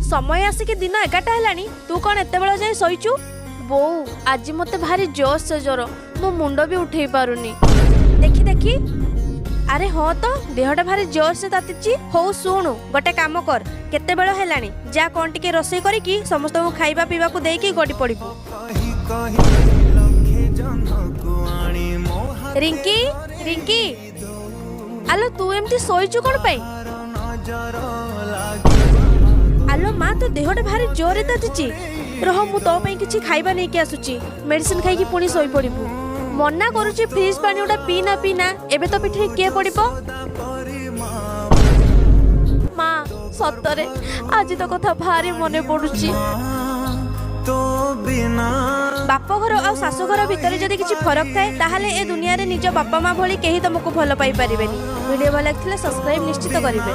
ସମୟ ଆସିକି ଦିନ 11ଟା ହେଲାଣି, ତୁ କ'ଣ ଏତେବେଳ ଯାଏଁ ଶୋଇଛୁ? ବୋଉ, ଆଜି ମୋତେ ଭାରି ଜୋରସେ ଜ୍ୱର, ମୋ ମୁଣ୍ଡ ବି ଉଠେଇ ପାରୁନି। ଦେଖି ଦେଖି, ଆରେ ହଁ ତ, ଦେହଟା ଭାରି ଜୋରସେ ତାତିଛି। ହଉ ଶୁଣୁ, ଗୋଟେ କାମ କର, କେତେବେଳ ହେଲାଣି, ଯା କ'ଣ ଟିକେ ରୋଷେଇ କରିକି ସମସ୍ତଙ୍କୁ ଖାଇବା ପିଇବାକୁ ଦେଇକି ଗଡ଼ି ପଡ଼ିବୁ। କହି କହି ଲକ୍ଷେ ଜହ୍ନକୁ ଆଣି ମୋ ରିଙ୍କି, ରିଙ୍କି, ଆଲୋ ତୁ ଏମିତି ଶୋଇଛୁ କ'ଣ ପାଇଁ? ନଜର ଲାଗିବା। ଆଲୋ ମା, ତୋ ଦେହଟା ଭାରି ଜୋରରେ ତାତିଛି। ରହ, ମୁଁ ତୋ ପାଇଁ କିଛି ଖାଇବା ନେଇକି ଆସୁଛି, ମେଡିସିନ ଖାଇକି ପୁଣି ଶୋଇପଡ଼ିବୁ। ମନା କରୁଛି ଫ୍ରିଜ ପାଣି ଗୁଡ଼ା ପିନା ପିନା, ଏବେ ତ ପିଠିରେ କିଏ ପଡ଼ିବ? ମା, ସତରେ ଆଜି ତୋ କଥା ଭାରି ମନେ ପଡୁଛି। ତୋ ବିନା। ବାପଘର ଆଉ ଶାଶୁଘର ଭିତରେ ଯଦି କିଛି ଫରକ ଥାଏ, ତାହେଲେ ଏ ଦୁନିଆରେ ନିଜ ବାପା ମା ଭଳି କେହି ତମକୁ ଭଲ ପାଇପାରିବେନି। ଭିଡ଼ିଓ ଭଲ ଲାଗିଥିଲେ ସବସ୍କ୍ରାଇବ ନିଶ୍ଚିତ କରିବେ।